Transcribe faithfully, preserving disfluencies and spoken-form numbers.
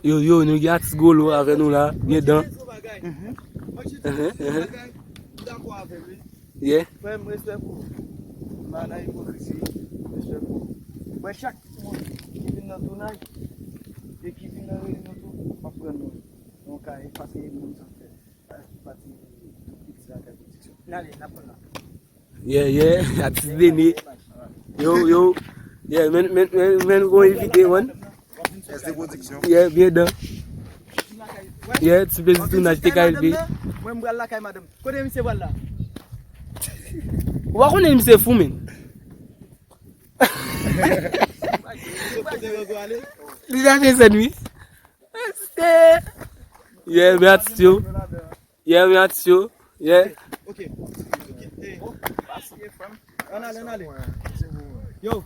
Yo, yo, nou gen atis Golo avè nou la, byen dan. Mhm, mhm. Yeah. Frè m, respè pou ou. M pa nan ipokrizi, respè pou ou. Mwen, chak moun ki vin nan tounaj e ki vin nan reyinyon tou, m ap pran nou. Yon kay, paske e moun sa fè. Pati tout piti lakay pwodiksyon. N ale, n ap pran la. Yeah, yeah, atis Dene. Yo, yo. Yeah, men, men, men, men, gon envite, man. S D Production. Yeah, byen dan. Yeah, ti pezi tounaj T K L P. Mwen, m pral lakay madanm. Kote misye pral la? Ou pa konnen misye fou, men. Li deja desann, wi. Yeah, men atis yo. Yeah, men atis yo. Yeah. Ok. Ok. Ann ale, ann ale. Yo.